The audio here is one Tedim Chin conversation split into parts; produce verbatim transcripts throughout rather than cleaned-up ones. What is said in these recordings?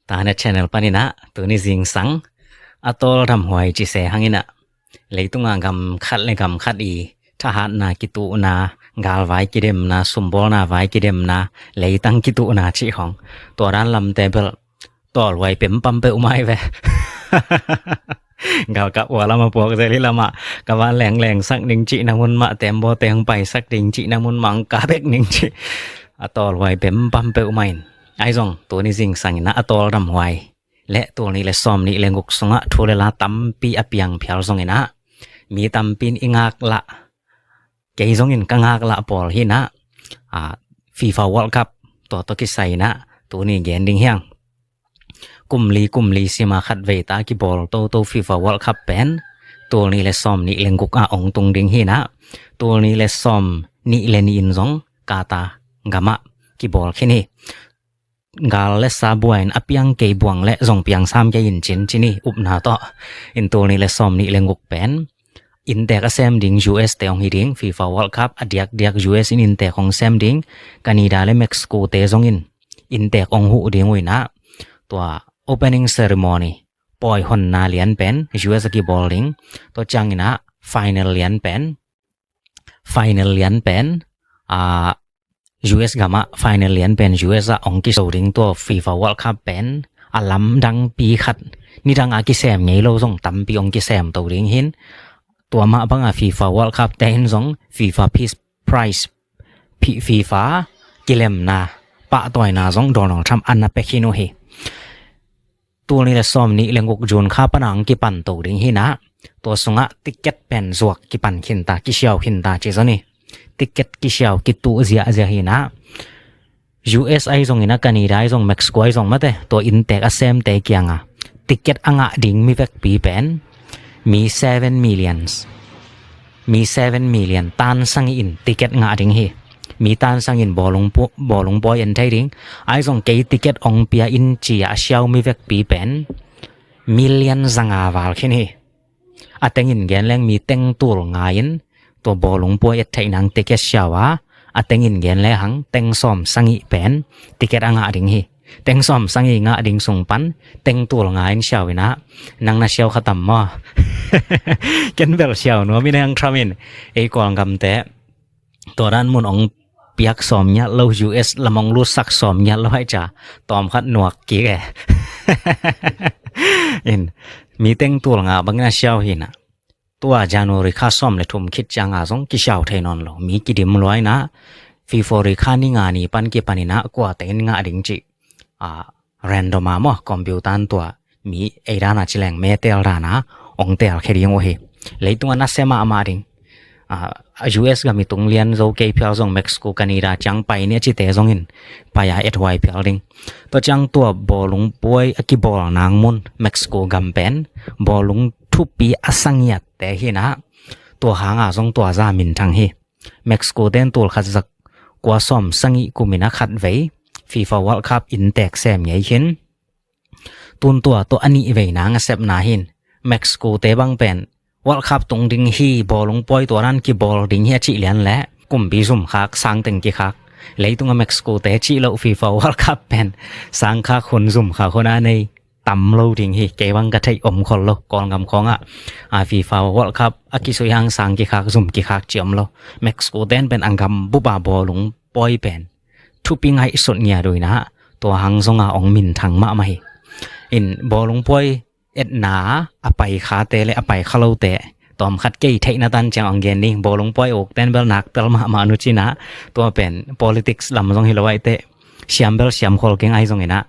Tana channel paninah tuni zingsang a tawl damhuai cise hanginah leitunga gam khat le gam khat i thahatna kituhna, galvai kidemna, sumbawlna vai kidemna, leitang kituhna cih khong tua dan lamte bel tawlhuai pempam peuh mai ve. Galkap ua lama puak zel hi lama ka van lengleng sak ding cih na mun mah tembaw teng pai sak ding cih na mun mah ang ka bek ding cih a tawlhuai pempam peuh mai in. Ahi zong tuni zingsang inah a tawl damhuai le tul nih le sawm nih le guk sungah thu le la tampi a piang phial zong inah mi tampi in i ngaklah, kei zongin ka ngaklah pawl hinah, a, FIFA World Cup tua tawh kisai inah tuni gen ding hiang. Kum li kum li sima khat veita kibawl toto FIFA World Cup pen tul nih le sawm nih le guk ah ong tung ding hinah, tul nih le sawm nih le nih in zong Qatar gamah kibawl khin hi. Gal le sa buain a piang kei buang le zong piang sam kei in cin cin hi upna tawh. In tul nih le sawm nih le guk pen inntek a sem ding U S te hong hi ding, FIFA World Cup a diakdiak U S in inntek hong sem ding, Canada le Mexico te zongin inntek hong huh ding uh inah tua opening ceremony, pawi honna lian pen U S a kibawl ding. Tua cianginah final lian pen, final lian pen, a, U S gamah final lian pen U S ah ong kiso ding, tua FIFA World Cup pen a lamdangpi khat, nidang a kisem ngei lo zong tampi ong kisem to ding hin. Tua mah banga FIFA World Cup te in zong FIFA Peace Prize, FIFA kilemna pahtawina zong Donald Trump an a pia khin uh hi. Tul nih le sawm nih le guk June kha pana ang kipan to ding hinah, tua sungah ticket pen zuak kipan khinta, kisiau khinta ci zon hi. Ticket kisiau kituh ziahziah hinah, U S ahi zong inah, Canada ahi zong, Mexico ahi zong mate tua inntek a semte kianga ticket a ngah ding mi vekpi pen mi seven millions, mi seven million tan sangih in ticket ngah ding hi. Mi tan sangin bawlung pu-, bawlung pawi en thei ding. Ahi zong kei ticket ong pia in ci-a a siau mi vekpi pen million zanga val khin hi. A tengin gen leng mi teng tul nga in tua bawlung pawi et theih nang ticket siau a, a tengin gen le hang teng sawm sangih pen ticket a ngah ding hi. Teng sawm sangih ngah ding sung pan teng tul nga in siau inah, nang na siau khatam maw? Ken bel siau nuam in hang Trump in ei Kawlgamte tua dan mun ong piak sawm ngiat lo, U S lam ong lutsak sawm ngiat lo hai ca tawm khat nuak kik e. In mi teng tul nga bangin a siau hinah, tua January kha sawm le thum khit cianga zong kisiau thei nawn lo, mi kidim luainah February kha ni nga ni pan kipaninah kua tengin ngah ding cih, a, random a maw, computer in tua mi ei dana ci leng metel dana ong telkhia ding uh hi. Leitunga nasia mahmah ding, a, U S gam i tung lian zo kei phial zong Mexico, Canada ciang pai ni a cite zongin pai a ethuai phial ding. Tua ciang tua bawlung pawi a kibawl nang mun Mexico gam pen bawlung thupi a sangiatte hinah, tua hanga zong tua za minthang hi. Mexico ten tul khat za kua sawm sangih kumin a khat vei FIFA World Cup inntek sem ngei hin. Tun tua tawh a nih vei nang a sepna hin Mexico te bang pen World Cup tung ding hi, bawlung pawi tua dan kibawl ding hi a cih lian le kumpi zumkhak, sangteng kikhak. Leitunga Mexico te cih loh FIFA World Cup pen sangkhak hun, zumkhak hun a nei tam lo ding hi. Kei bang ka theih om khol lo, Kawlgam khawngah, a, FIFA World Cup a kisui hang sang kikhak, zum kikhak ci om lo. Mexico ten pen a gam bupa bawlung pawi pen thupi ngaihsut ngiat uh inah, tua hang zonga ong minthang mahmah hi. In bawlung pawi etna a pai khate le a pai kha lote tawm khat kei theihna tan ciang ong gen ding. Bawlung pawi uk ten bel nak tel mahmah nu cinah, tua pen politics lam zong hi lo aite, siam bel siam khol keng ahi zong inah,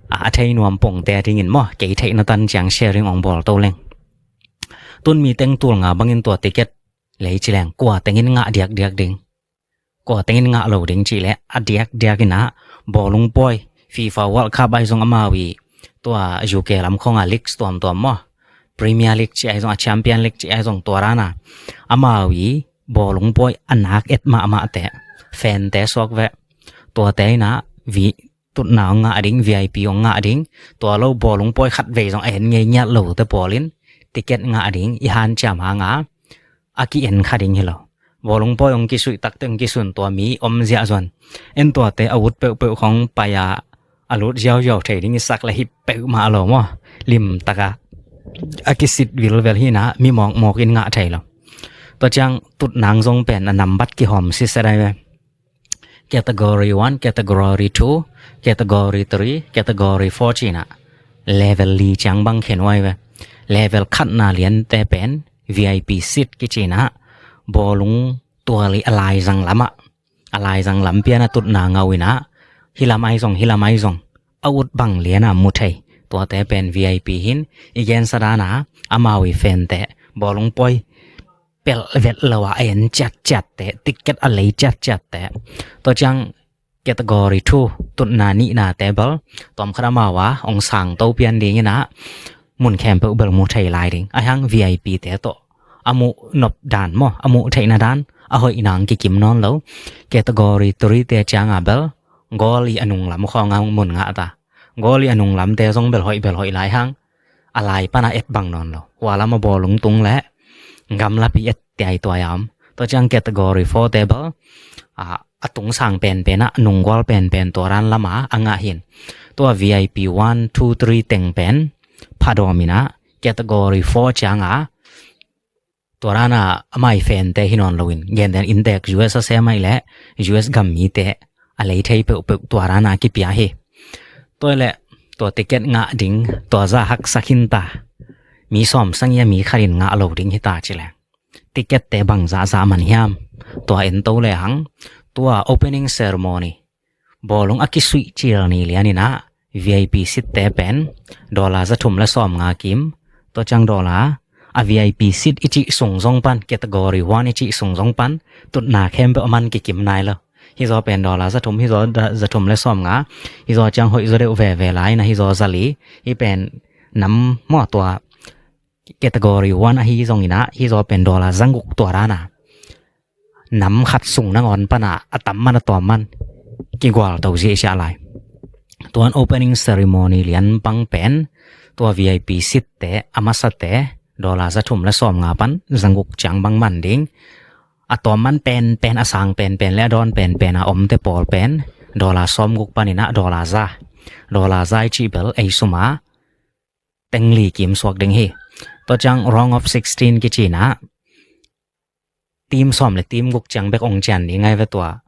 a, a thei nuam pongte a dingin maw, kei theihna tan ciang sharing ong bawl to leng. Tun mi teng tul nga bangin tua ticket lei ci leng kua tengin ngah diakdiak ding, kua tengin ngah lo ding cih leh a diakdiak inah bawlung pawi FIFA World Cup ahi zong amau i tua U K lam khawnga leagues tuamtuam maw, Premier League cih ahi zong, a Champion League cih ahi zong, tua dana amau i bawlung pawi a nak et mahmahte, fante suak veh, tuate inah vi tutna ong ngah ding, V I P ong ngah ding. Tua lo bawlung pawi khat vei zong a en ngei ngiat lote pawlin ticket ngah ding i hanciam hanga a ki-en kha ding hi lo. Bawlung pawi ong kisuih takte ong kisun tua mi om ziahzuan. En tuate a ut peuhpeuh khong pai a, a lut ziauziau thei ding i sak le hip peuhmah lo maw. Limtaka a kisit vilvel hi nah, mi mawkmawk in ngah thei lo. Tua ciang tutnang zong pen a nambat kihawm siset ai ve. Category one, category two, category three, category four cinah level li ciang bang khen uai ve. Level khatna liante pen V I P seat kicinah bawlung tuali a laizang lamah, a laizang lam piana tutna ngau inah, hilam ai zong, hilam ai zong a ut bang liana mu thei. Tuate pen V I P hin i gensa dana amau i fente bawlung pawi pelh vet lo a en ciatciatte, ticket a lei ciatciatte. Tua ciang category two, tutna nihnate bel tuam khat amau a ong sang to pian dinginah mun khempeuh bel mu thei lai ding. Ahiang V I P te tawh a muh nop dan maw, a muh theihna dan a hoih nang kikim nawn lo. Category three te cianga bel goal i a nunglam khawng a hong mun ngah ta. Goal i a nunglamte zong bel hoih bel hoih lai hang a lai pana et bang nawn lo. Hua lama bawlung tung le gamlapi et tiai tuai a om. Tua ciang category four te bel a, a tung sang penpen a nunggual penpen tua ran lama a ngah hin. Tua V I P one, two, three teng pen phadawm inah category four cianga tua rana amai fente hi nawn loin genden intek U S a sem ai le U S gam mite a lei thei peuhpeuh tua rana kipia hi. Tua le tua ticket ngah ding tua za haksak hinta. Mi sawm sangia mi khatin ngah lo ding hita cileng. Ticket te bang zahzah man hiam? Tua en to le hang, tua opening ceremony bawlung a kisuih cil ni lianinah V I P seat te pen dollar za thum le sawm nga kim. Tua ciang dollar a V I P seat i cih sung zong pan, category one i cih sung zong pan tutna khempeuh a man kikim nai lo. Hi zaw pen dollar za thum, hi zaw za thum le sawm nga. Hi zaw ciang hoih zaw deuh veve lai na hi zaw za li. Hi pen nam maw tua category one ahi zonginah hi zaw pen dollar za guk tua rana nam khat sung nangawn pana a tamman a tawmman kigual to ziahziah lai. Tuan opening ceremony lian bang pen tua V I P seat te a masate dollar za thum le sawm nga pan za guk ciang bang man ding. A tawmman penpen, a sang penpen le a dawn penpen a omte pawl pen dollar sawm guk paninah dollar za, dollar za i cih bel ei suma teng li kim suak ding hi. Tua ciang round of sixteen kicinah team sawm le team guk ciang bek ong cian ding ai ve tua.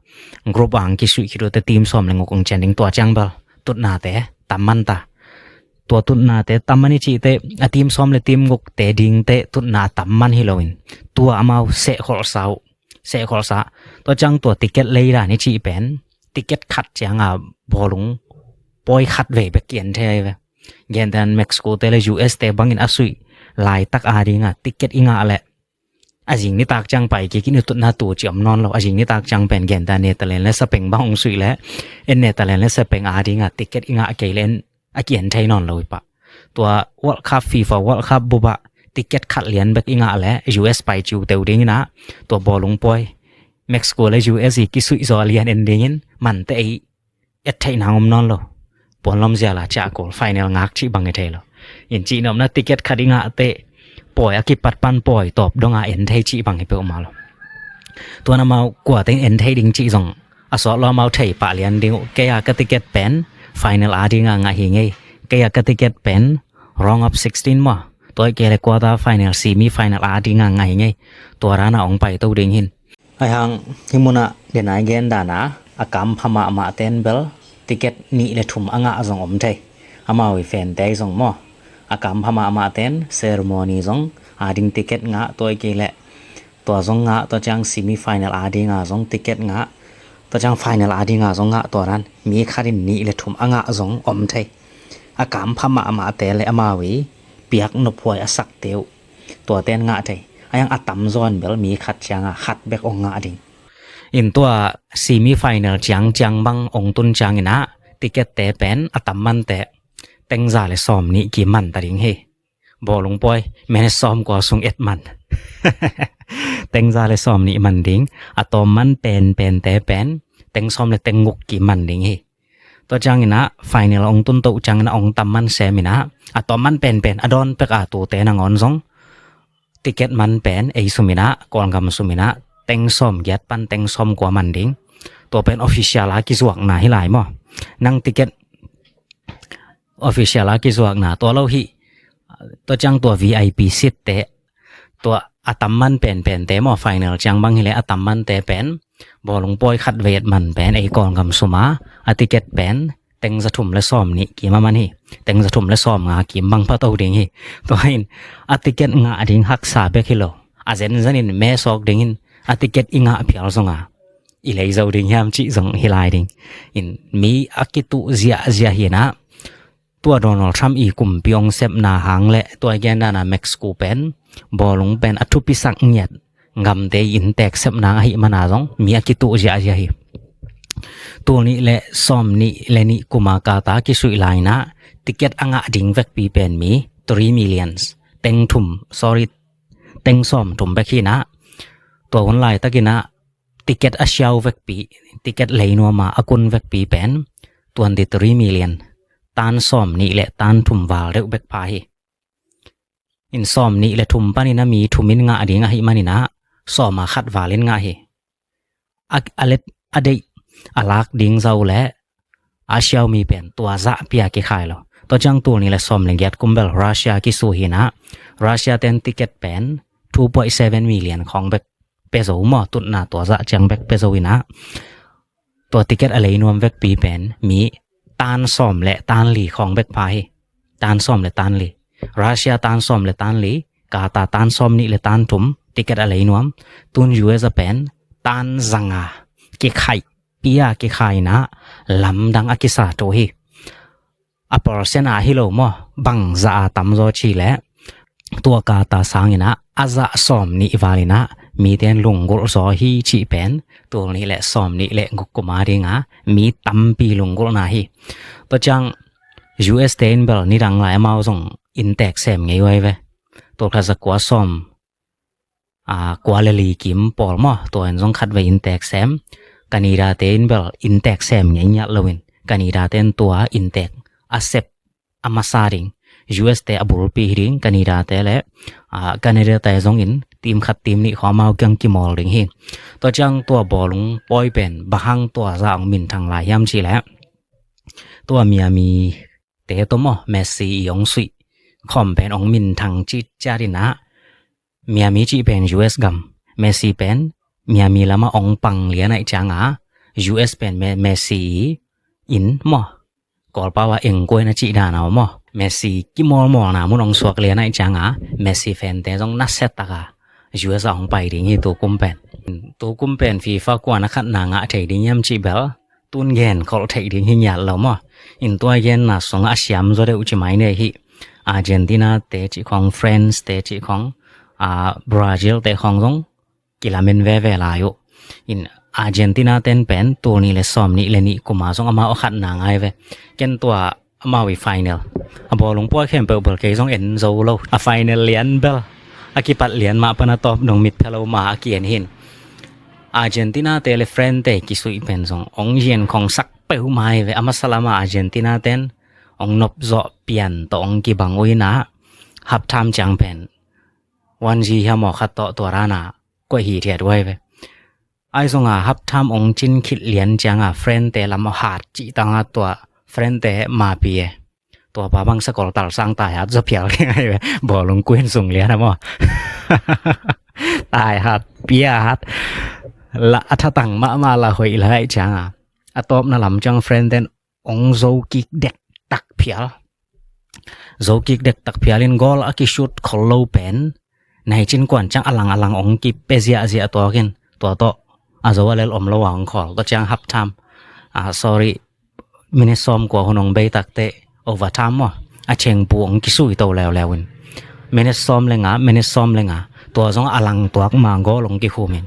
Group ang kisuih khit uhte team sawm le guk ong cian ding tua ciang bel tutnate tamman ta. Tua tutnate tamman i cihte a team sawm le team gukte dingte tutna tamman hi loin tua amau sehkholhsa uh, sehkholhsa. Tua ciang tua ticket leidan i cih pen ticket khat cianga bawlung pawi khat vei bek kian thei ai ve. Genden Mexico te le U S te bangin a suih laitak a dinga ticket i ngah le a zing nitak ciang pai kik in i tutna tu ci om nawn lo. A zing nitak ciang pen genta Netherlands le Spain bang hong suih le en Netherlands le Spain a dinga ticket i ngah kei le en a kian thei nawn lo i pah. Tua World Cup, FIFA World Cup bupah ticket khat lian bek i ngah le U S pai ciu teu dinginah tua bawlung pawi Mexico le U S i kisuih zaw lian en dingin mante ei et theih nang om nawn lo. Puanlom ziala ciah kul final ngak cih bang hi thei lo. In cih nopna ticket khat i ngahte pawi a kipat pan pawi tawp donga en thei cih bang hi peuhmah lo. Tuan amau kuate in en thei ding cih zong a sawt lo amau thei pah lian ding uh. Kei a ka ticket pen final a dinga ngah hi ngei. Kei a ka ticket pen round of sixteen maw, tua i kei le quarter final, semi final a dinga ngah hi ngei. Tua rana ong pai to ding hin. Aihang hi munah denai gen dana a kampha mahmah ten bel ticket nih le thum a ngah zong om thei. Amau i fente zong maw, a kampha mahmah ten ceremony zong a ding ticket ngah, tua i kei le tua zong ngah, tua ciang semi final a dinga zong ticket ngah, tua ciang final a dinga zong ngah, tua ran mi khatin nih le thum a ngah zong om thei. A kampha mahmahte le amau i piak nophuai a sakte uh tuate in ngah thei. Aihang a tamzaw in bel mi khat cianga khat bek ong ngah ding. In tua semi final ciang ciang bang ong tun cianginah ticket te pen a tammante tengza le sawm nih kim man ta ding hi. Bawlung pawi minute sawm kua sung et man. Tengza le sawm nih man ding. A tawmman penpente pen teng sawm le teng guk kim man ding hi. Tua cianginah final ong tun toh cianginah ong tamman seminah a tawmman penpen a dawn pek a tute nangawn zong ticket man pen ei suminah, Kawlgam suminah teng sawm giat pan teng sawm kua man ding. Tua pen official a kizuakna hi lai maw? Nang ticket official a kizuakna tua lo hi. Tua ciang tua V I P seat te, tua a tamman penpente maw, final ciang bang hileh a tammante pen bawlung pawi khat vei et man pen ei Kawlgam suma a ticket pen teng za thum le sawm nih kim a man hi. Teng za thum le sawm nga kim bang pha to ding hi. Tua in a ticket ngah ding haksa bek hi lo, a zenzen in mesawk dingin a ticket i ngah phial zonga i lei zo ding hiam cih zong hi lai ding. In mi a kituh ziahziah hinah, tua Donald Trump i kumpi hong sepna hang le tua i gen dana Mexico pen bawlung pen a thupisak ngiat gamte i inntek sepna ahih mana zong mi a kituh ziahziah hi. Tul nih le sawm nih le nih kuma Qatar kisuih lainah ticket a ngah ding vekpi pen mi three millions, teng thum, sorry, teng sawm thum bek hinah, tua hun laitakinah ticket a siau vekpi, ticket leinuama a kun vekpi pen twenty three million, tan sawm nih le tan thum val deuh bek pha hi. In sawm nih le thum panin a mi thum in ngah ding ahih maninah sawma khat valin ngah hi. A, a let a deih a lak ding zo le a siau mi pen tua zah pia kikhai lo. Tua ciang tul nih le sawm le giat kum bel Russia kisu hinah, Russia ten ticket pen two point seven million khawng bek pe zo maw, tutna tua zah ciang bek pe zo inah, tua ticket a leinuam vekpi pen mi tan sawm le tan li khawng bek pha hi. Tan sawm le tan li. Russia tan sawm le tan li, Qatar tan sawm nih le tan thum, ticket a leinuam. Tun U S a pen tan zanga kikhaih, pia kikhaina lamdang a kisa to hi. A percent a hi lo maw, bang za a tamzaw ci le tua Qatar sanginah a zah sawm nih valinah miten lunggulh zaw hi cih pen tul nih le sawm nih le guk kuma dinga mi tampi lunggulhna hi. Tua ciang U S te in bel nidang lai amau zong inntek sem ngei uai ve. Tul khat za kua sawm, a, kua le li kim pawl maw, tua in zong khat vei inntek sem. Canada te in bel inntek sem ngei ngiat loin Canada te in tua inntek a sep a masa ding. U S te a bulpi hi ding, Canada te le, a, Canada te zongin team khat team nih khawng amau kiang kimawl ding hi. Tua ciang tua bawlung pawi pen bang hang tua zah hong minthang lai hiam cih le, tua Miami te tawh maw, Messi i hong suih khawm pen hong minthang cih ciat inah, Miami cih pen U S gam, Messi pen Miami lamah hong pang lian ahih cianga U S pen Me-, Messi in maw, Kawlpau a engkuaina cih dana maw, Messi kimawlmawlna mun hong suak lian ahih cianga Messi fante zong nasia taka U S a hong pai ding hi tukum pen. Tukum pen FIFA kuana khatna ngah thei ding hiam cih bel tun gen kholh theih ding hi ngiat lo maw. In tua genna sungah a siam zaw deuh ci mai nei hi. Argentina te cih khawng, France te cih khawng, a, Brazil te khawng zong kilamen veve lai uh. In Argentina ten pen tul nih le sawm nih le nih kuma zong amau a khatna ngai ve. Ken tua amau i final a bawlung pawi khempeuh bel kei zong en zo lo. A final lian bel a kipat lian mah pan a tawp dong mitphe lo ma a ki-en hin. Argentina te le France te kisuih pen zong hong zian khong sak peuhmah hi ve. A masa lama Argentina ten hong nop zawh pian tawh hong kibang uh inah, half time ciang pen one zero hiam aw khat tawh tua rana koih hithiat uh hi ve. Ahi zonga half time hong cin khit lian cianga France te lam hat cih tanga tua France te mapi e. Tua pa bang sakol tal sang tai hat zaw phial keng ahi ve. Bawlung kuin sung lian a maw. Tai hat, pia hat. La a thatang mahmah la hoih lai cianga a tawpna lam ciang France ten hong zo kik dektak phial. Zo kik dektak phial in goal a kishoot khol lo pen nai cin kuan ciang a lang a lang hong kipe ziahziah tuakin tua tawh a zo a lel om lo a hong khawl. Tua ciang half time, ah, sorry, minute sawm kua hun hong bei takteh overtime maw, a chengpu hong kisui to leuleu in minute sawm le nga, minute sawm le nga, tua zong a lang tuak ma goal hong kikhum in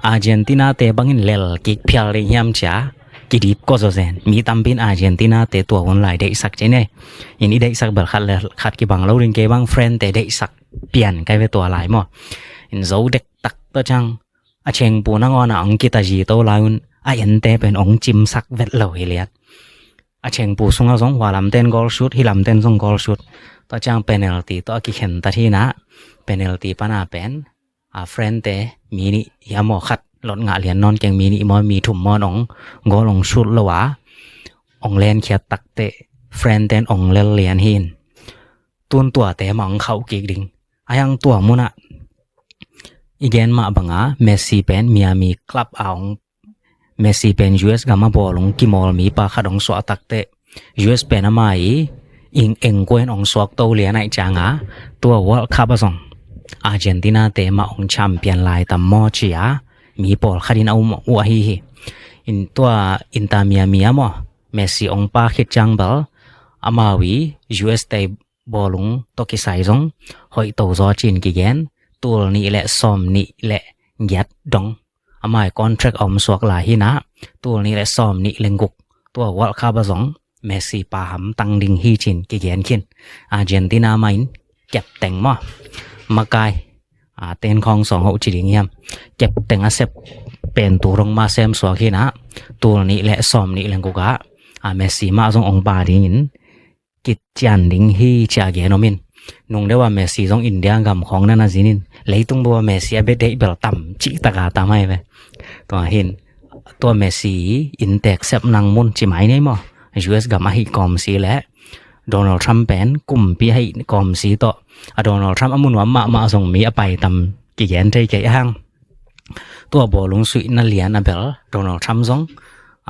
Argentina te bangin lel kik phial ding hiam cia kidip ko zaw zen. Mi tampi in Argentina te tua hun lai deihsak ci nei. In i deihsak bel khat le khat kibang lo ding, kei bang France te deihsak pian kai ve tua lai maw. In zo dektak ta ciang a chengpu nangawn a hong kitazi to lai un a ente pen hong cimsak vet lo hi liat. A chengpu sungah zong hua lamten goal shoot, hi lamten zong goal shoot. Tua ciang penalty tawh a kikhen ta thinah penalty pana pen, a, France te mi nih hiam aw khat lot ngah lian nawn keng, mi nih maw mi thum maw in hong goal hong shoot lo a hong lenkhiat takteh friend ten ong lel lian hi in. Tun tuate mah ong khauh kik ding. Ahi hang tua munah i gen mah banga Messi pen Miami club a ong Messi pen U S gam a bawlung kimawl mipa khat ong suah takteh U S pen ama i ing engkua in ong suak to lian aih cianga tua World Cup a zong Argentina te mah ong champion lai tam maw cia mi pawlkhat in a um uh ahi hi. In tua Inter Miami a maw Messi ong pa khit ciang bel amau i U S te bawlung tawh kisai zong hoih to zaw cin kigen tul nih le sawm nih le giat dong amai contract a om suak lai hinah tul nih le sawm nih le guk tua World Cup a zong Messi pa hamtang ding hi cin kigen khin. Argentina mah in captain maw makai a ten khawng sawng hoh ci ding hiam captain a sep pen tu rong ma sem suak hinah tul nih le sawm nih le guk ah a Messi mah zong ong pa dingin kician ding hi cia gen om in. Nung deuh a Messi zong India gam khawng nana zinin leitung bua Messi a bia deih bel tam cih taka tam ai ve. Tua hin tua Messi in teksep nang mun ci mai nei maw? U S gam ahi kawmsi le Donald Trump pen kumpi ahi kawmsi tawh a Donald Trump a munuam mahmah zong mi a pai tam kigen thei kei a hang. Tua bawlung suihna lian a bel Donald Trump zong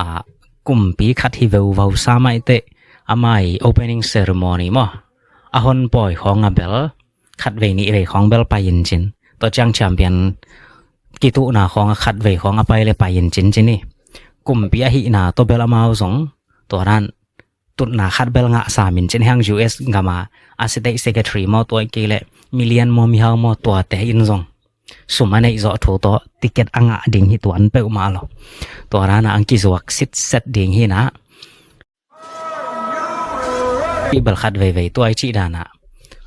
a kumpi khat hi veuvau sa maiteh amai opening ceremony maw a hon pawi khawng a bel khat vei nih vei khawng bel pai in cin tua ciang champion kituhna khawng a khat vei khawng a pai le pai in cin cin hi. Kumpi ahihna tua bel amau zong tua dan tutna khat bel ngah sa min cin hang U S gama a state secretary maw tua kei le million maw mihau maw tuate in zong sum a neih zawh thu tawh ticket a ngah ding hi tuan peuhmah lo. Tua dana ang kizuak sitset ding hinah i bel khat veivei tuai cih danah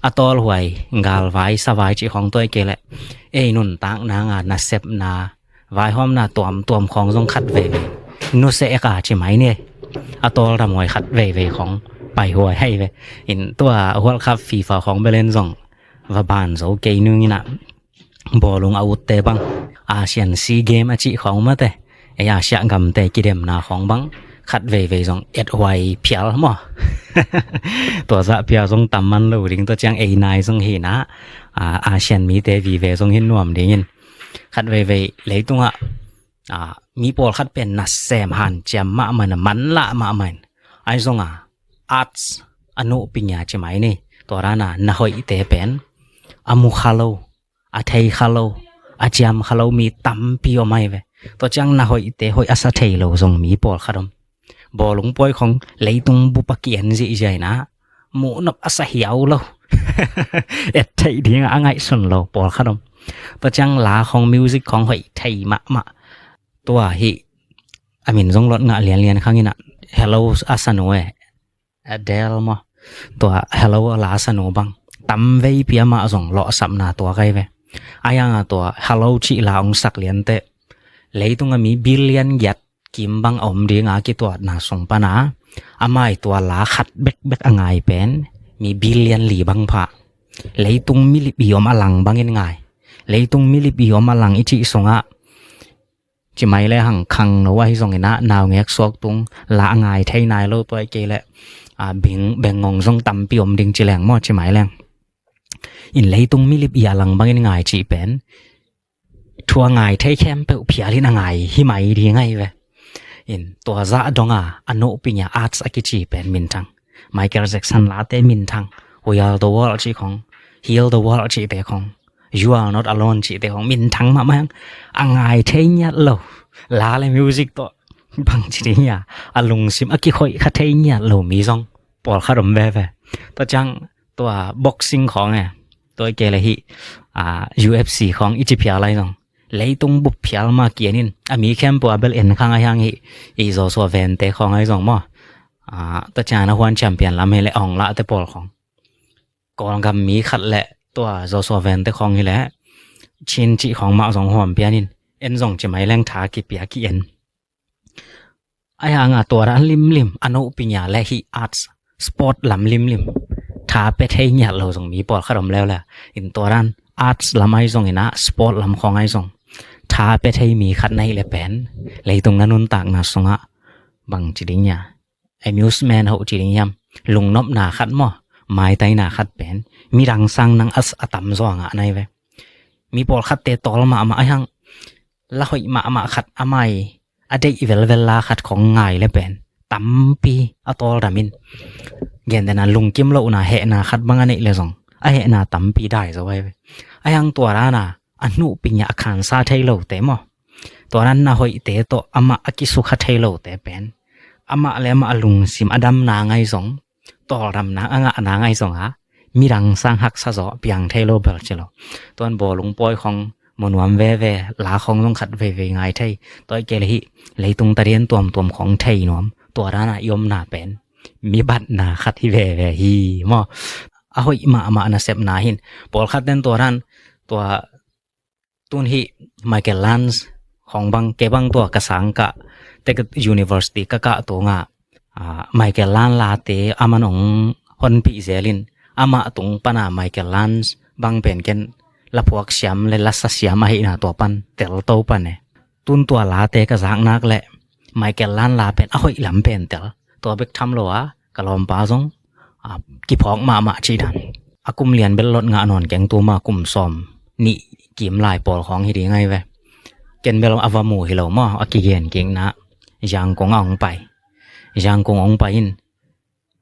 a tawlhuai galvai savai cih khawng tuai kei le ei nuntak nanga nasepna vaihawmna tuamtuam khawng zong khat veivei nuse eka ci mai ni. A tawl damhuai khat veivei khawng paihuai hai ve. In tua World Cup FIFA khawng belen zong va ban zo kei nunginah bawlung a utte bang Asian Sea Game a cih khawng mate ei Asia gamte kidemna khawng bang khat veivei zong ethuai phial maw? Tua zah phial zong tam man lo ding tua ciang ei nai zong hinah Asian mite vive zong hin nuam dingin khat veivei leitungah mi pawlkhat pen nasem hanciam mahmah in a manlah mahmah in ai zonga arts a nuhpi nia ci mai ni. Tua dana na hoihte pen a mu kha lo a thei kha lo a ciam kha lo mi tampi om ai ve. Tua ciang na hoihte hoih a sa thei lo zong mi pawlkhat om. Bawlung pawi khong leitung bup a ki-en zihziah inah muhnop a sa hiau lo. Et theih dingah a ngaihsun lo pawlkhat om. Tua ciang la khong music khong hoih thei mahmah. Tua hih a min zong lot ngah lianlian khanginah Hello a sanu e Adele maw? Tua Hello la sanu bang tam veipi amah zong lawhsapna tua kai ve. A yanga tua Hello cih la ong sak lianteh leitunga mi billion giat kim bang a om dinga kituatna sung pana amai tua la khat bekbek a ngai pen mi billion li bang phah. Leitung milip i om a lang bangin ngai. Leitung milip i om a lang i cih sungah ci mai le hang khangno ahi zonginah naungek suaktung la a ngai thei nai lo tuai kei le bengngong zong tampi om ding ci leng maw ci mai leng. In leitung milip i a lang bangin ngai cih pen thu a ngai thei khempeuh phialin a ngai hi mai ding ahi ve. In tua zah donga a nuhpi nia arts a kici pen minthang. Michael Jackson late minthang. We Are The World cih khong, Heal The World cihte khong, You Are Not Alone cihte khong minthang mahmah hang. A ngai thei ngiat lo la le music tawh bang ci ding hia a lungsim a kikhoih kha thei ngiat lo mi zong pawlkhat om veve. Tua ciang tua boxing khawng e tua kei le hih U F C khawng i ci phial lai zong leitung bup phial ma kianin a mi khempua bel en khang a hiang hih i Joshua Vente khawng ai zong maw? Tua ciang a huan champion lam hi le a hong lahte pawl khawng Kawlgam mi khat le tua Joshua Vente khawng hi le Chin cih khawng mah zong huam pianin en zong ci mai leng tha kipia ki-en. Ai hanga tua dan limlim a nuhpi nia le hih arts sport lam limlim tha pe thei ngiat lo zong mi pawlkhat om leuleu. In tua dan arts lam ai zong inah sport lam khawng ai zong tha pe thei mi khat na hih le pen leitung na nuntakna sungah bang ci ding nia amusement hoh ci ding hiam? Lungnopna khat maw, maitaina khat pen midang sang nang a, a tamzaw a ngah nai ve. Mi pawlkhatte tawl mahmah a hiang, la hoih mahmah khat a mai a deih velvel la khat khong ngai le pen tampi a tawldam in. Gentehna lungkim lohna hehna khat bang a neih le zong a hehna tampi dai zo ahi ve. A hiang tua dana a hnuhping a khansa thei lote maw, tua dan na hoihte tawh amah a kisukha thei lote pen amah le amah a lungsim a damna ngai zong, tawldamna a ngahna ngai zong a midang sang haksa zaw piang thei lo bel ci lo. Tuan bawlung pawi khong mu nuam veve, la khong zong khat veivei ngai thei. Tua i kei le hih leitung tadian tuamtuam khong thei nuam, tua dana i omna pen mi batna khat hi veve hi maw. A hoih mahmah nasepna hin pawlkhat ten tua dan, tua tun hih Michael Lance khong bang, kei bang tua ka sang kah, tek university ka kah tung a, ah, Michael Lance late a man ong honpih zelin, amah tung pana Michael Lance bang pen ken laphuak siam le lasa siam ahihna tua pan telto pan e. Tun tua late ka zak nak le Michael Lance la pen a hoih lam pen tel, tua bek tham lo a ka lawmpa zong, ah, kiphawk mahmah cih dan. A kum lian bel lot ngah nawn keng, tuma kum sawm nih kim lai pawl khawng hi ding ahi ve. Ken bel a va mu hi lo maw, a kigen kikna Zangkong a hong pai. Zangkong hong pai in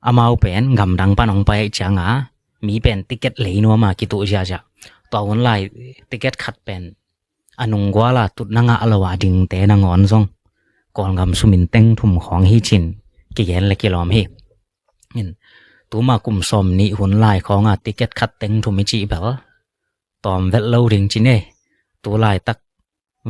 amau pen gamdang pan hong pai cianga mi pen ticket lei nuama kituh ziahziah. Tua hun lai ticket khat pen a nungguala tutna ngah lo a dingte nangawn zong Kawlgam sumin teng thum khawng hi cin kigen le kilawm hi. In, tuma kum sawm nih hun lai khawnga ticket khat teng thum i cih bel tawm vet lo ding cin e. Tu laitak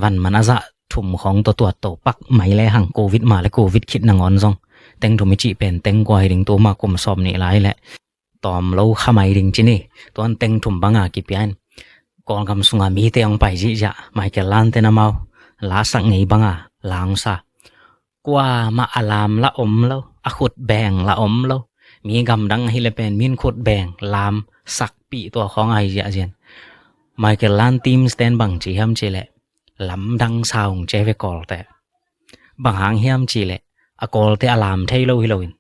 van man a zah thum khawng tua tuat to pak mai le hang, covid ma le covid khit nangawn zong teng thum i cih pen teng kua hi ding, tuma kum sawm nih lai le tawm lo kha mai ding cin hi. Tuan teng thum banga kipia in Kawlgam sunga mite hong pai zihziah, Michael Lante na mau lasak ngei banga la hong sa. Kuamah a lam la om lo, a khut beng la om lo. Mi gamdang ahi le pen min khut beng lam sakpih tua khawng ahi ziahzian. Michael Lan teams ten bang ci hiam cih leh lamdang sa hong ce ve Kawlte. Bang hang hiam cih leh a Kawlte a lam thei lo hi loin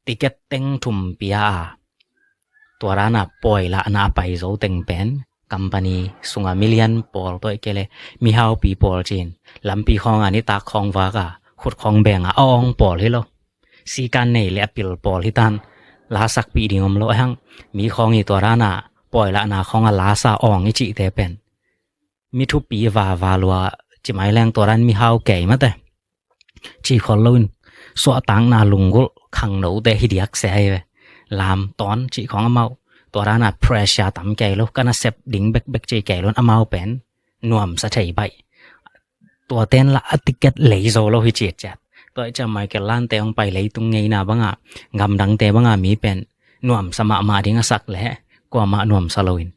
ticket teng thum pia a, tua dana pawi lahna a pai zo teng pen company sunga milian pawl tua i kei le mihaupi pawl cin lampi khawnga nitak khawng vaka khut khawng benga a awng pawl hi lo. Sikan nei le a pil pawl hi tan, lasakpih ding om lo a hang. Mi khawng i tua dana pawi lahna khawnga lasa awng i cihte pen mi thupi vava lua ci mai leng tua dan mihau kei mate. Ci khol loin suahtakna lunggulh khangnote hi diak se ahi ve. Lam tawn cih khawng amau tua dana pressure tam kei lo, ka nasep ding bekbek ci kei lo in amau pen nuamsa thei baih. Tua ten lah a ticket lei zo lo hi ciatciat. Tua i ciang Michael Lante hong pai leitung ngeina banga, gamdangte banga mi pen nuamsa mahmah ding a sak leh kuamah nuamsa loin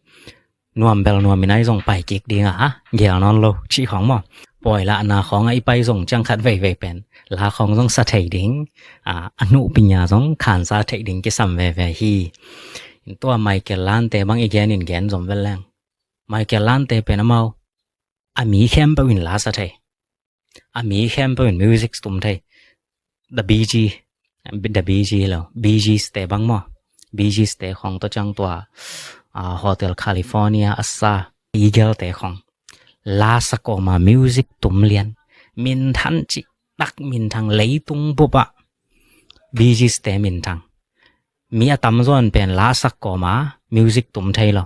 nuam bel nuam in ai zong pai kik ding a, gel nawn lo cih khawng maw. Pawi lahna khawng a i pai zong ciang khat veivei pen la khawng zong sa thei ding, a, a nuhpin a zong khansa thei ding kisam veve hi. Tua Michael Lante bang i gen in gen zom vel leng, Michael Lante pen amau a mi khempeuh in lasa thei. A mi khempeuh in music tum thei. The Bee Gees, the Bee Gees lo, Bee Gees te bang maw. Bee Gees te khawng tua ciang tua, a, Hotel California a sa Eagle te khawng lasa kawma music tum lian. Minthan cih tak minthang, leitung bupa Bee Gees te minthang. Mi a tamzaw in pen lasa kawma music tum thei lo.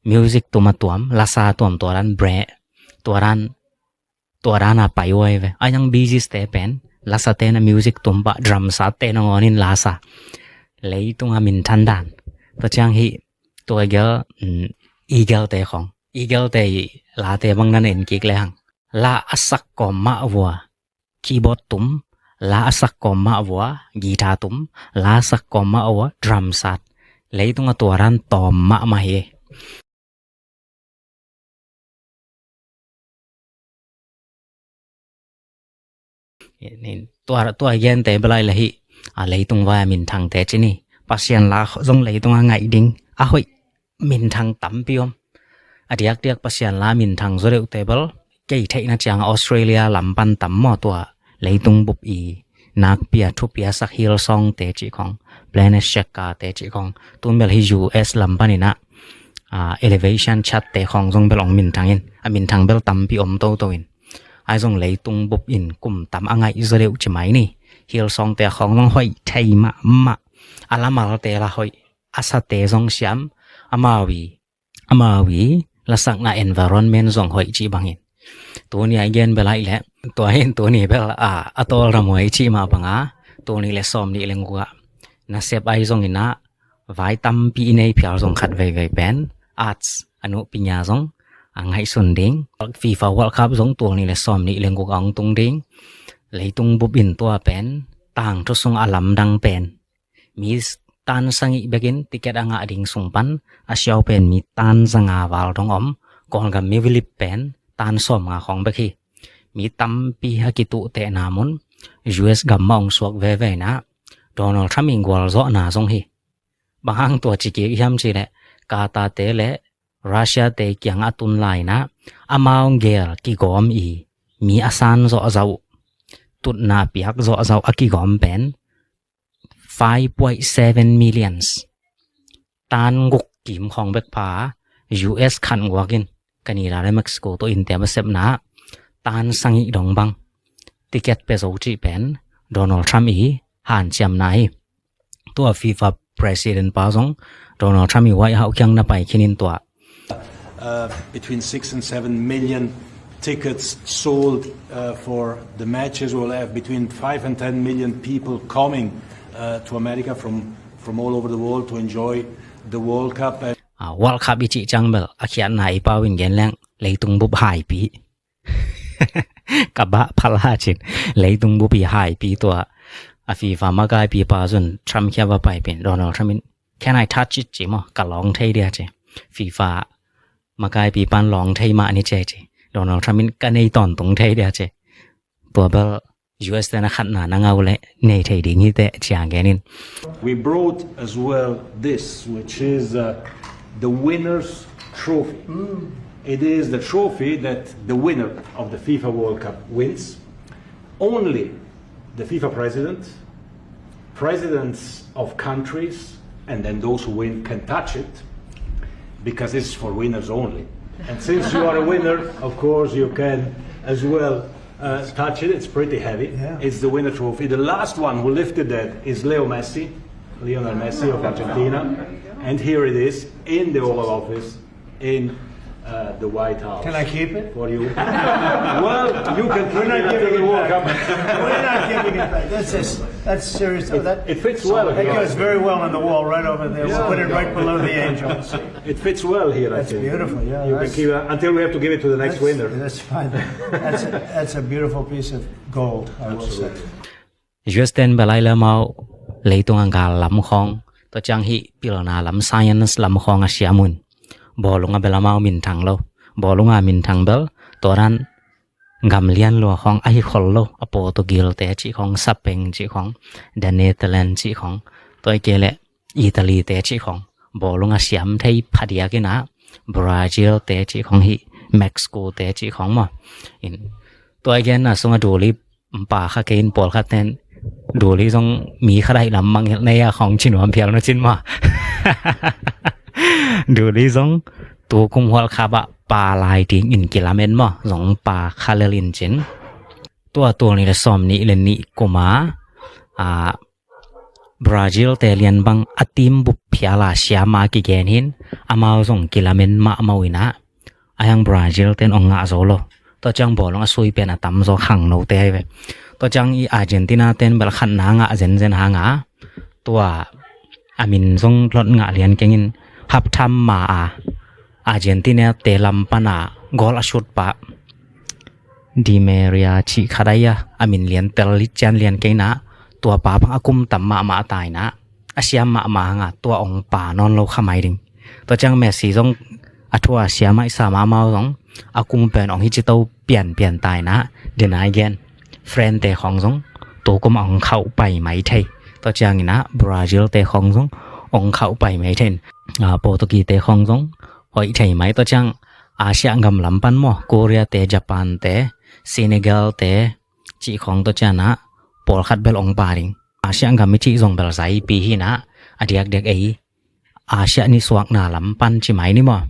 Music tum a tuam, lasa tuam tua dan bre, tua dan, tua dana pai uh ahi ve. A yang Bee Gees te pen lasa te na music tum pah, drum sat te nangawn in lasa. Leitung a minthan dan. Tua ciang hih tua Eagle, mm, Eagle te khawng, Eagle te i late bang nan en kik le hang. La a sak kawm mah vua keyboard tum, la a sak kawm mah vua guitar tum, la a sak kawm mah vua drum sat. Leitung a tua dan tawm mahmah hi. Tua, tua i gente bel a i la hih, a, leitung vai a minthangte ci ni. Pasian la zong leitung a ngaih ding a hoih minthang tampi om. A diakdiak Pasian la minthang zaw deuhte bel kei theihna ciang Australia lam pan tam maw, tua leitung bup i Nakpi a thupi a sak Hillsong te cih khong, Planet Shakers te cih khong, tun bel hi U S lam panin ah, ah, Elevation Chart te khong zong bel hong minthang in, a minthang bel tampi om toto in. Ahi zong leitung bup in kum tam a ngaih zaw deuh ci mai ni. Hillsong te khong zong hoih thei mahmah. A lamalte la hoih, a sate zong siam, amau i, amau i lasakna environment zong hoih cih bangin. Tuni a i gen bel aih leh, tua hin tuni bel a, a tawl ram huai cih mah banga, tuni le sawm nih le guk ah nasep ahi zongin ah, vai tampi i nei phial zong khat veivei pen, arts, a nuhpi nya zong a ngaihsun ding. FIFA World Cup zong tul nih le sawm nih le guk a hong tung ding. Leitung bup in tua pen tangthu sung a lamdang pen, mi tan sagih bekin ticket a ngah ding sung pan a siau pen mi tan zanga val dong om. Kawlgam mi vilip pen tan sawmnga khong bek hi. Mi tampi a kituhtehna mun U S gam mah hong suak veve in ah, Donald Trump in gualzawhna zong hi. Bang hang tua ci kik hiam cih leh, Qatar te le Russia te kiangah a tun lai in ah, amau gel kigawm i, mi a san zawhzauh, tutna piak zawhzauh a kigawm pen five point seven millions. Tan guk kim khong bek pha, U S khan guak in, Canada le Mexico tawh innte a sepna, tan sagih dong bang ticket pia zo cih pen Donald Trump i hanciamna hi. Tua FIFA President pa zong Donald Trump i White House kiang na pai khin in tua, uh, between six and seven million tickets sold, uh, for the matches. We'll have between five and ten million people coming, uh, to America from, from all over the world to enjoy the World Cup. And ah, World Cup i cih ciang bel a khiatna i pau in gen leng, leitung bup haipi. Ka bah phala cin, leitung bup i haipi tua. A FIFA makaipi pa zun Trump khia va pai pen, Donald Trump in, "Can I touch it?" ci maw, ka lawng thei dia ci. FIFA makaipi pan lawng thei mah ni ci ci. Donald Trump in, "Ka nei tawntung thei dia" ci. Tua bel U S te na khatna na ngau le nei thei ding hi teh ci a gen in. We brought as well this, which is, uh, the winner's trophy. It is the trophy that the winner of the FIFA World Cup wins. Only the FIFA president, presidents of countries, and then those who win can touch it, because it's for winners only. And since you are a winner, of course, you can as well, uh, touch it. It's pretty heavy. Yeah. It's the winner trophy. The last one who lifted that is Leo Messi, Lionel Messi of Argentina. And here it is in the Oval Office in, uh, the White House. Can I keep it? For you. Well, you can keep it until the World Cup. We're not giving it back. That's just, that's serious. It, that, it fits well. That goes very well on the wall right over there. We'll put it right below the angels. It fits well here, I think. That's beautiful, yeah. You can keep it until we have to give it to the next winner. That's fine. That's a, that's a beautiful piece of gold, I will say. Absolutely. U S ten bel aih leh amau leitung a gal lam khong, tua ciang hih pilna lam, science lam khong a siam un. Bawlung a bel amau minthang lo. Bawlung a minthang bel, tua dan gam lian lua khong ahi khol lo. A Portugal te cih khong, Spain cih khong, the Netherlands cih khong, tua hi kei leh Italy te cih khong, bawlung a siam thei phadiak in ah, Brazil te cih khong, hih Mexico te cih khong maw. In, tua i genna sungah duli pa kha kei in, pawlkhat ten duli zong mi khat ahi lam mangngilh nei a khong ci nuam phial nu cin maw. Duli zong tukum World Cup ah pa lai ding in kilamen maw, zong pa kha lel in cin. Tua tul nih le sawm nih le nih kum a, ah, Brazil te lian bang a team bup phial a siam a kigen hi in, amau zong kilamen mahmah uh in ah, ahi hang Brazil ten hong ngah zo lo. Tua ciang bawlung a sui pen a tamzaw khangnote ahi ve. Tua ciang i Argentina ten bel khatna ngah zenzen hang a, tua a min zong hlot ngah lian keng in, half time ma a Argentina te lam pan a goal a shoot pa Di Maria cih khat ahi a, a min lian tel hi cian lian kei in ah, tua pa bang a kum tam mahmah a tai in ah, a siam mahmah hang a, tua hong pa nawn lo kha mai ding. Tua ciang Messi zong a thu a siam a i sa mahmah uh zong, a kum pen hong hi ci to pianpian tai in ah, den a i gen, France te khong zong tukum a hong khauh pai mai thei. Tua ciangin ah Brazil te khong zong hong khauh pai mai thei. Ah, Portugal te khong zong hoih thei mai. Tua ciang Asia gam lam pan maw, Korea te, Japan te, Senegal te cih khong, tua ciang ah pawlkhat bel ong pa ding. Asia gam i cih zong bel zaipi hi na, a diakdiak ei Asia nisuakna lam pan ci mai ni maw.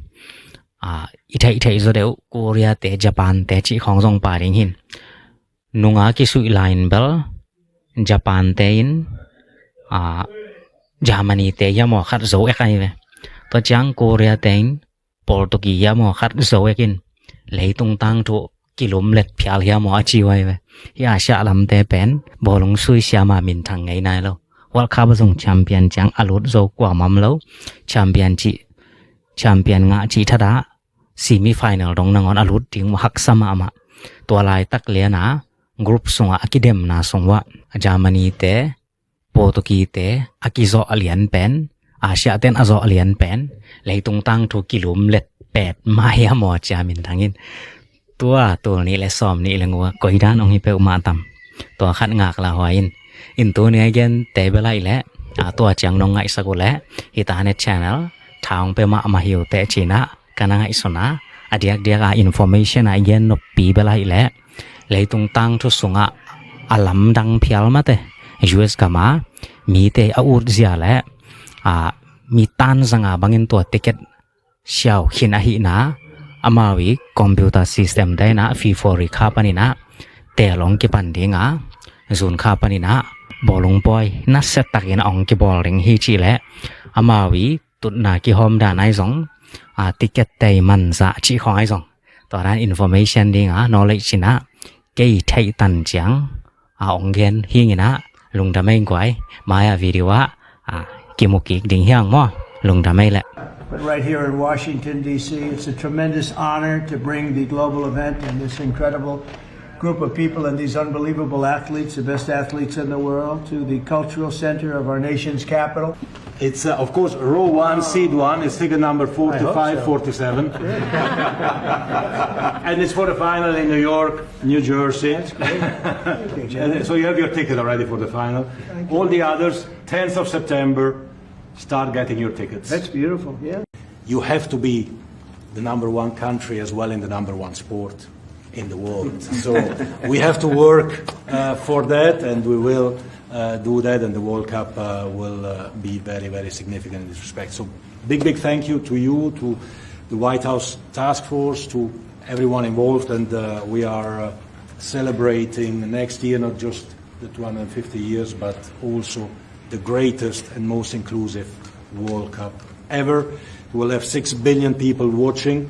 A, i theihtheih zaw deuh Korea te, Japan te cih khawng zong pa ding hin. Nunga kisuih lai-in bel Japan te in, a, Germany te hiam aw khat zo ek ahi ve. Tua ciang Korea te in Portugi hiam aw khat zo ek in, leitung tangthu kilum let phial hiam aw a ci uh ahi ve. Hih Asia lamte pen bawlung sui siama minthang ngei nai lo. World Cup a zong champion ciang a lut zo kuamah om lo. Champion cih, champion ngah cih thadah semi final dong nangawn a lut ding uh haksa mahmah. Tua laitak liana group sungah a kidemna sung uah Germany te, Portugi te a kizawh a lian pen, Asia ten a zawh a lian pen, leitung tangthu kilum let pet mah hiam aw cia minthang in. Tua tul nih le sawm nih le ngua koi dan ong hi peuhmah tam. Tua khat ngak la huai in. In tuni a gen te bel ahi leh, a, tua ciang nong ngaihsak uh leh, hih Tanet channel tha ong pe mahmah hi uh teh cinah ka na ngaihsun a, a diakdiak a information a i gen noppi bel ahi leh, leitung tangthu sungah a lamdang phial mate U S gam a mite a utzia le, a, mi tan zanga bangin tua ticket siau khin ahihna, amau i computer system te inah February kha paninah tel ong kipan dinga, June kha paninah bawlung pawi nasia takin a ong kibawl ding hi cih leh, amau i tutna kihawm dan ahi zong, a, ticket tei manzah cih khawng ahi zong, tua dan information dinga, knowledge cinah kei theih tan ciang a ong gen hi inah, lungdam ei guai, mai-ah video ah, a, kimu kik ding hi hang maw. Lungdam ei leh. But right here in Washington, D C, it's a tremendous honor to bring the global event and this incredible group of people and these unbelievable athletes, the best athletes in the world, to the cultural center of our nation's capital. It's, uh, of course, row one, seat one is ticket number forty-five forty-seven. And it's for the final in New York, New Jersey. That's great. Thank you, Jim. And so you have your ticket already for the final. Thank you. All the others, tenth of September, start getting your tickets. That's beautiful, yeah. You have to be the number one country as well in the number one sport in the world. So we have to work, uh, for that, and we will, uh, do that, and the World Cup, uh, will, uh, be very, very significant in this respect. So big, big thank you to you, to the White House task force, to everyone involved, and, uh, we are, uh, celebrating next year not just the two hundred fifty years, but also the greatest and most inclusive World Cup ever. We'll have six billion people watching.